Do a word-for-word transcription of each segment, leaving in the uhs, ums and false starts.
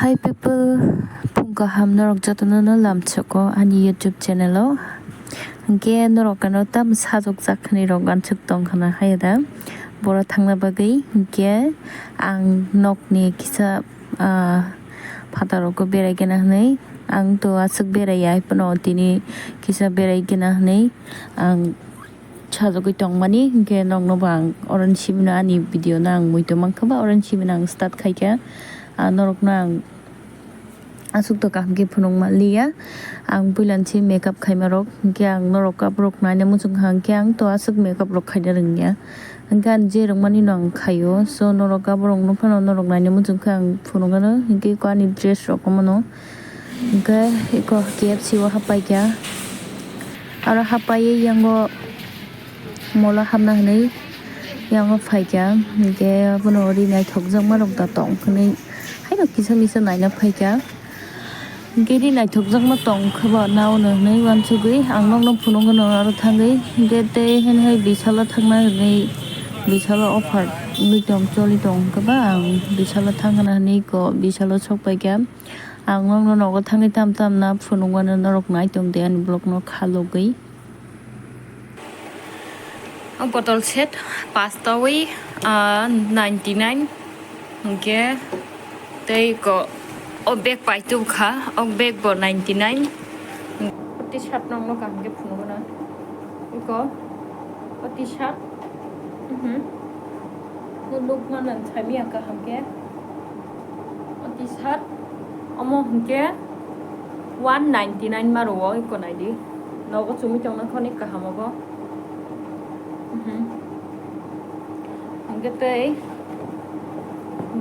Hi people, phung kaham norok jotono no lamsoko ani YouTube channel o. Hingke norok ano tam sajokjak hinwi rok gansuk tong khna haya da. Boro thangna bagwi hingke ang nokni kisa, ah, phataro ko berai gana hinwi ang to aswk berai ya, hai phano tini kisa berai gana hinwi ang sajagwi tongmani, hingke nokno bo ang oroni simi no ani video no ang muitu mankha ba oroni simi no ang start khaikha. Ah, norokno ang aswk to kaham khe phunukma liya. Ang puilani se makeup khaima rok, hingke ang norok aborok naina muchungkha, hingke ang to aswk makeup rok khaina rwngya. Hingke ang je rwngmani no ang khaio, so norok aborok no phano norok naina muchungkha ang phunukgano, hingke eko ani dress rok omono. Hingke eko K F C o hapaikha. Aro hapaiwi yango molo hapna hinwi yango phaikha. Hingke abono ri naithokjakma rok da tong hinwi haino kisa misa naina phaikha. Hingke ri naithokjakma tong khe bo naono hinwi uansugwi ang nokno phunukgwno aro thangwi. Hingke tei hinwi bisalo thangna hinwi bisalo offer wngwi tong choli tong khe ba ang bisalo thangna hinwi ko bisalo sokpaikha. Ang nokno nogo thangwi tam tam na phunukmano norok nai tong di ani vlog no khalogwi. O bottle set pastawi, ah, ninety nine, hingke tei ko o bag paitu kha, o bag bo ninety nine. T-shirt nokno kaham khe phunukgwno. Iko o T-shirt, mhm. Nukmano saimanya kaham khe. O T-shirt omo hwnkhe one ninety nine ma rwo, iko naidi. Nogo chumui tongna khe onek kaham obo. Mhm. Hwnkhe tei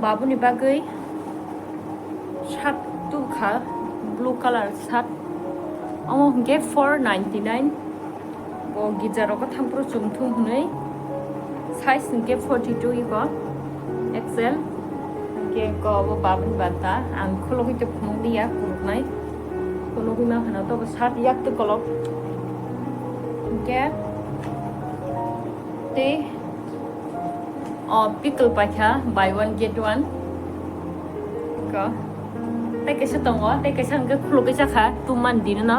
babuni bagwi shirt tubukha, blue colour shirt. Omo hwnkhe four ninety nine. Bo gija rogo thampro chumthung hwnwi size hwnkhe forty two iko X L. Hwnkhe iko bo babuni banta ang khulogwi tei phunukliya, khuluknai. Khulugwi ma hwno to bo shirt yak tei kolok. Hwnkhe tei O, pickle paikha, buy one get one. Ko. Tei kaisa tongo, tei kaisa hwnkhe khulugwi chakha, two month dino no.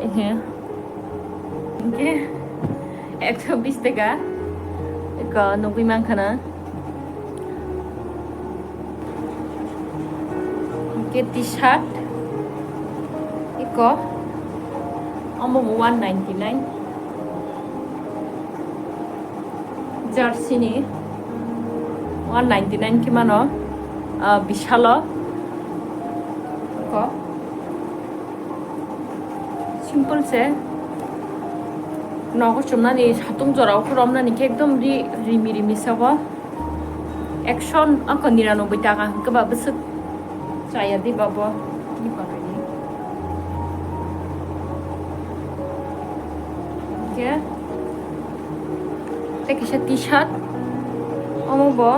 Ehe. Hwnkhe ekso bis taka. Ko, nugwi mankha na. Hwnkhe T-shirt iko, omo bo one ninety nine. Jersey ni one ninety nine khe mano, ah, Vishal o iko. Simple se. Nogo chumnani satung jora o khoromnani khe ekdom ri-, rimi rimi sobo. Action ako niranoboi taka hwnkhe ba bwswk chaya di ba bo. Ni konaini. Hwnkhe tei kisa T-shirt. Omo bo.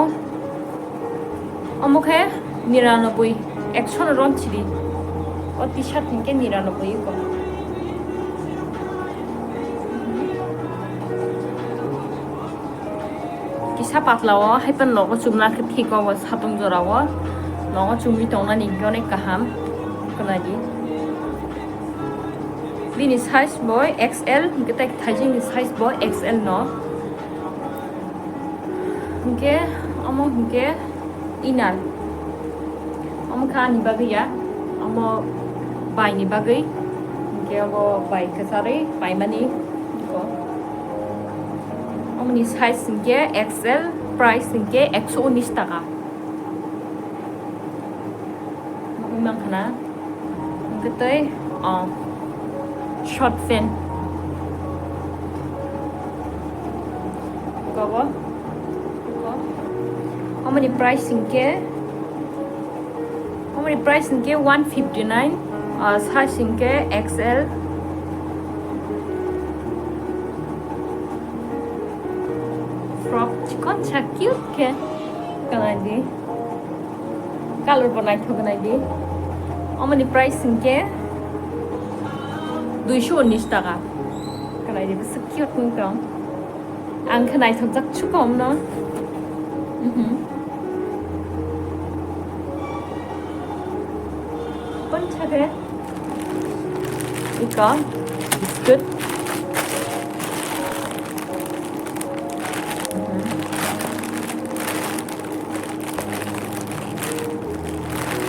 Omo khe niranoboi, ekso no ron chiri. O T-shirt hwnkhe niranoboi iko. Kisa patla o, hai phano nogo chumna khe thik o, bo satung jora o. Nogo chumui tongnani hwnkhe onek kaham. Khwnadi. Bini size bo X L, hwnkhe tei thaijingni size bo X L no. Hwnkhe omo hwnkhe inner. Omo kha ani bagwi ya, omo baini bagwi, hwnkhe obo bai kwcharwi paimani. Omoni size hwnkhe X L, price hwnkhe ekso unis taka. Nugwi mankha na? Hwnkhe tei, o, short pant. Kobo? Ko? Omoni price hwnkhe, omoni price hwnkhe one fifty nine, o, size hwnkhe X L. Frock chikon sa cute khe. Kanai di. Color bo naithok nai di. Omoni price hwnkhe duiso unis taka. Kanai di, bwswk cute wng tong. Ang khe naithokjak suko omno. Mhm. Sake iko biscuit.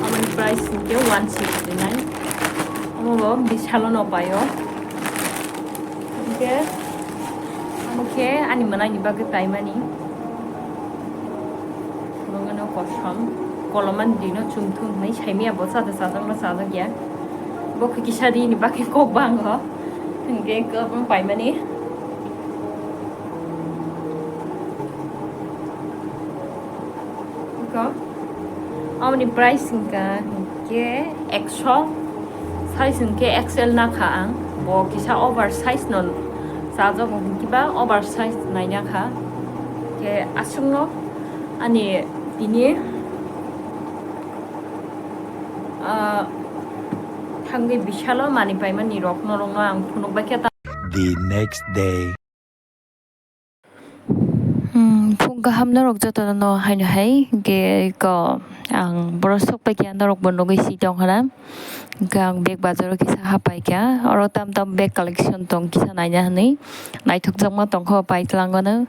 Amoni price hwnkhe one sixty nine. Omo bo Vishal-o no paio. Hwnkhe omo khe ani mwnaini bagwi paimani. Phunukgwino kosom, kolomani dino chumthung hinwi saimaya bo chajak chajakno chajakya. Bo khe kisa rini bagwi kok bango. Hwnkhe kwbang paimani. Iko, aboni price hwnkha hwnkhe ekso, size hwnkhe X L nakha ang. Bo kisa over size no chajago hwnkhe ba over size nainakha. Khe aswkno ani tini, ah, thangwi Vishal-o manwi paimani rok norokno ang phunukbaikha ta. The next day. Hmm, phung kaham norok jotono no haino hai, hwnkhe ko ang borok sok paikha norok bo nugwi si tong khna. Hwnkhe ang bag bazaro kisa hapaikha, oro tam tam bag collection tong kisa naina hinwi naithokjakma tongkha o paitlango no.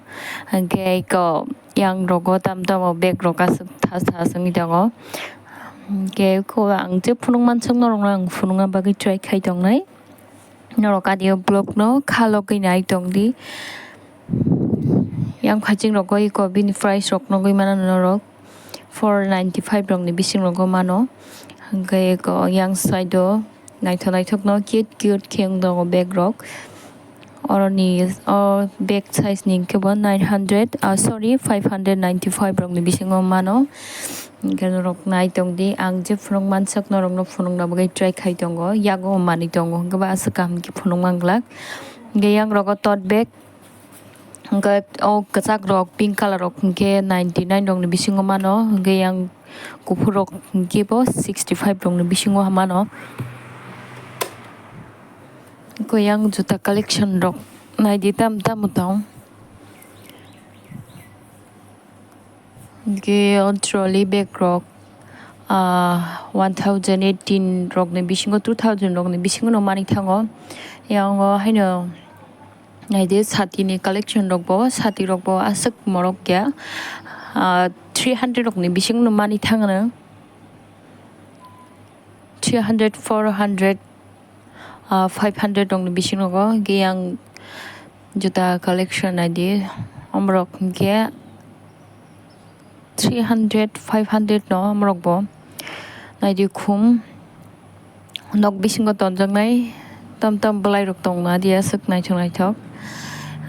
Hwnkhe ko yang rogo tam tamo bag rok aswk tha tha aswk wngwi tongo. Hwnkhe ko ang je phunuk manswk norokno ang phunukna bagwi try khai tongnai. Norok audio vlog no khalogwi nai tong di. Yang phaiching rogo iko bini price rok nugwi mano norok four ninety five rok ni bising rogo mano. Hwnkhe iko yang side o naithok naithok no cute cute khe wng tongo bag rok. Oroni o bag size ni hwnkhe bo nine hundred, ah, sorry, five hundred ninety five rok ni bisingo mano. Hwnkhe norok nai tong di, ang je phunuk manswk norokno phunukna bagwi try khai tongo, yago manwi tongo, hwnkhe ba aswk kaham khe phunuk manglak. Hwnkhe yang rogo tote bag, hwnkhe o kwchak rok, pink colour rok hwnkhe ninety nine rok ni bisingo mano, hwnkhe yang kuphur rok hwnkhe bo sixty five rok ni bisingo mano. Hwnkhe yang juta collection rok nai di, tam tamo tong. Hwnkhe o trolley bag rok, ah, one thousand eighteen rok ni bisingo, two thousand rok ni bisingo no manwi thango. Yang o haino nai di sati ni collection rok bo, sati rok bo aswk morok ya, ah, three hundred rok ni bisingo no manwi thang ano. Three hundred, four hundred, ah, five hundred rok ni bisingo, hwnkhe yang juta collection nai di, omorok hwnkhe three hundred, five hundred no omorok bo nai di khum. Nok bisingo tonjaknai tam tam bwlairok tongna di aswk naithok naithok.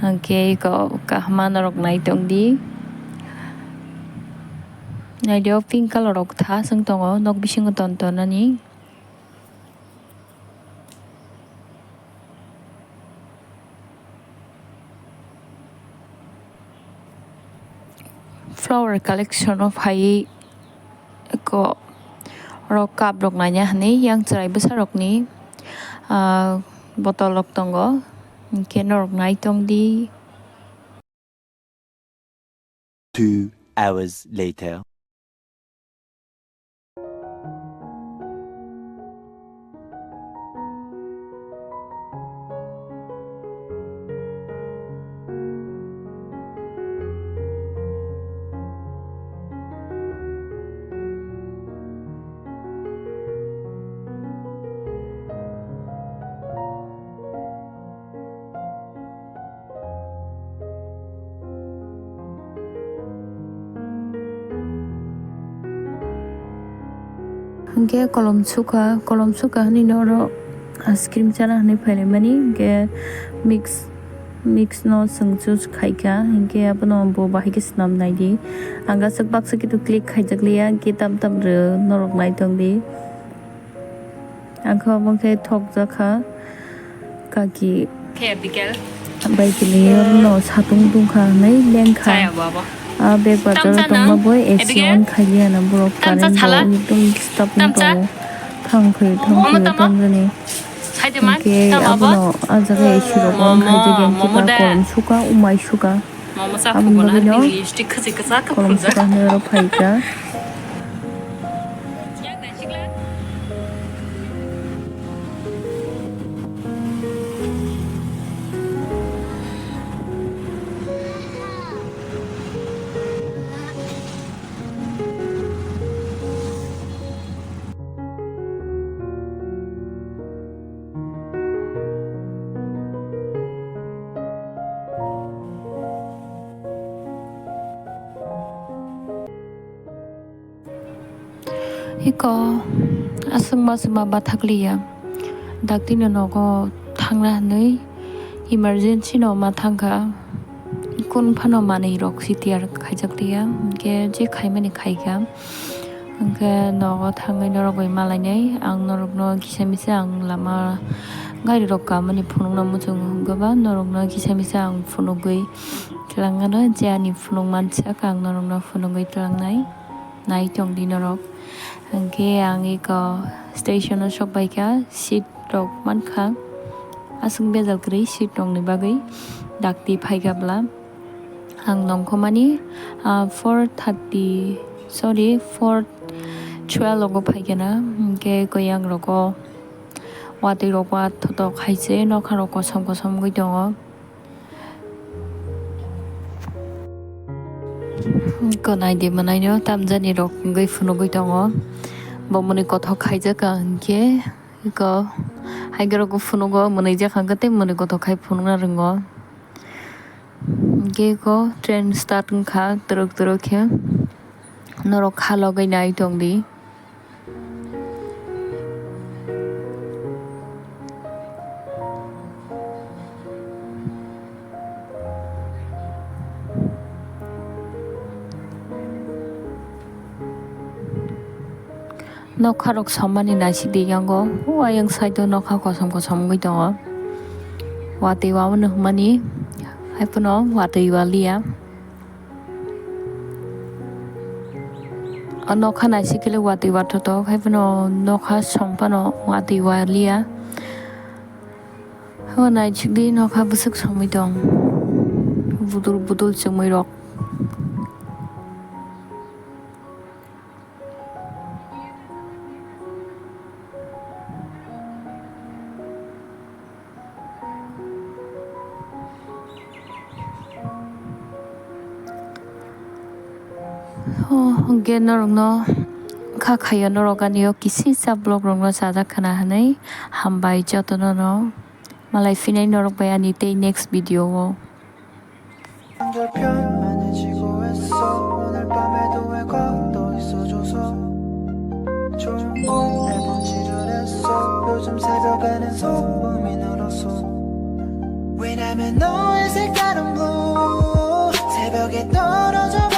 Hwnkhe iko kaham norok nai tong di. Nai di o pink colour rok tha aswk tongo nok bisingo ton tonnani. Flower collection o phaiwi eko oro cup rok naina hinwi yang chwrai bwsa rokni, ah, bottle rok tongo, hwnkhe norok nai tong di. Two hours later. Hwnkhe kolom sukha, kolom sukha hinwi no oro ice cream chana hinwi phailaimani, hwnkhe mix, mix no chwng choose khaikha, hwnkhe abono bo bahai khe swnam naidi. Ang aswk baksa khe to click khaijakliya, hwnkhe tam tam rw norok naitongdi. Ang khe obo khe thokjakha kaki. Khe bikel. Bai kini yorno satung tungkha hinwi lengkha. Chaya bo abo. A bag bazaro tongma bo A C bikel? On khailiya na borok current bo ekdom disturb wng tongo. Thang phai thang phai tamjani. Hwnkhe abono a jaga A C rok on khaijak ya, hwnkhe ba kolom suka, umai suka. Aboni bagwino kolom suka hinwi oro phaikha. Yang naisik le. Iko aswk ma swk ma bathakliya. Dakti no nogo thangna hwnwi emergency no ma thangkha. Kun phano manwi rok si tiyar khaijak liya. Hwnkhe je khaimani khaikha. Hwnkhe nogo thangwi norok bai malainai. Ang norokno kisa misa ang lama gari rok kamani phunukna muchungo hwnkhe ba norokno kisa misa ang phunugwi twlangano je ani phunuk mansak ang norokno phunugwi twlangnai. Nai tongdi norok. Hwnkhe ang eko station o sok paikha, seat rok mankha. Aswk bejal kwrwi seat rokni bagwi dakti phaikha bwla. Ang nongkhormani, ah, four thirty, sorry, four twelve rogo phaikha na. Hwnkhe eko yang rogo watwi rok wathotok hai se nokha rok kosom kosom wngwi tongo. Eko naidi mwnaino tamjani rok wngwi phunugwi tongo. Bo mwnwi kothok khaijak ang hinkhe eko haikhe rok phunugo, mwnwi jak hwnkhe tei mwnwi kothok khai phunukna rwngo. Hinkhe eko train start wngkha twrwk twrwk khe. Norok kha logwi nai tongdi. Nokha rok somani naisik di yango, o ayang side o nokha kosom kosom wngwi tongo. Watwi wamano hwnmani, haiphano watwi waliya. O nokha naisik khe watwi wathotok, haiphano nokha som phano watwi waliya. O naisik di nokha bwswk somwi tong, budul budul chumui rok. O, hwnkhe norokno kha khaio norok ani o kisisa vlog rokno chajak khna hwnwi hambai jotono no. Malai phinai norok bai ani tei next video o. 한결 편안해지고 했어. 오늘 밤에도 왜 걷어 있어줘서 좋은 꿈을 본지를 했어. 요즘 새벽에는 소음이 늘었어. 왜냐면 너의 색다른 blue 새벽에 떨어져